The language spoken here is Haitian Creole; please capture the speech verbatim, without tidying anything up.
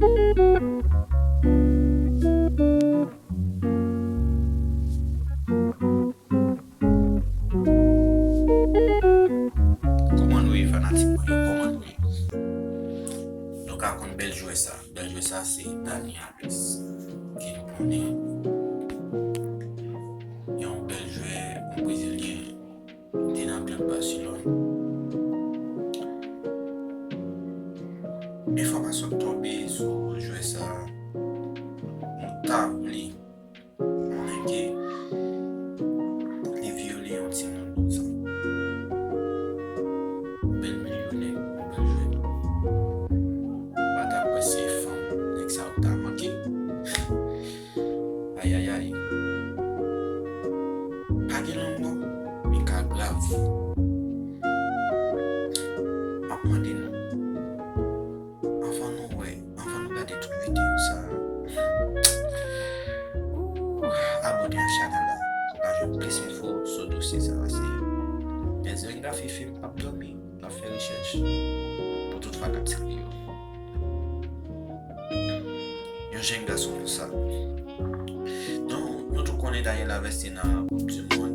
Kòman nou ye, fanatik mwen yo? Kòman nou ye? Nou ka konn bèl jwè sa. Bèl jwè sa se Dani Alves, ke nou konnen. Yon bèl jwè, yon brezilyen, te nan klèb Barcelone. Enfòmasyon k tonbe sou jwè sa, nou ta vle konnen ke li vyole yon timoun konsa. Bèl milyonè, bèl jwè. Pa ta kwè se fanm nèg sa yo ta manke. Ayayay. Pa gen lanmò, men ka grav. M ap mande nou, anvan nou wè, anvan nou gade tout videyo sa, ooh, abòne ak chanèl la pou ka jwenn plis enfo sou dosye sa, paske Nzengha Fifi p ap dòmi, l ap fè rechèch pou tout fanatik li yo. Yon jèn gason konsa. Nou, nou tou konnen Daniel Alves te nan Koup di Mond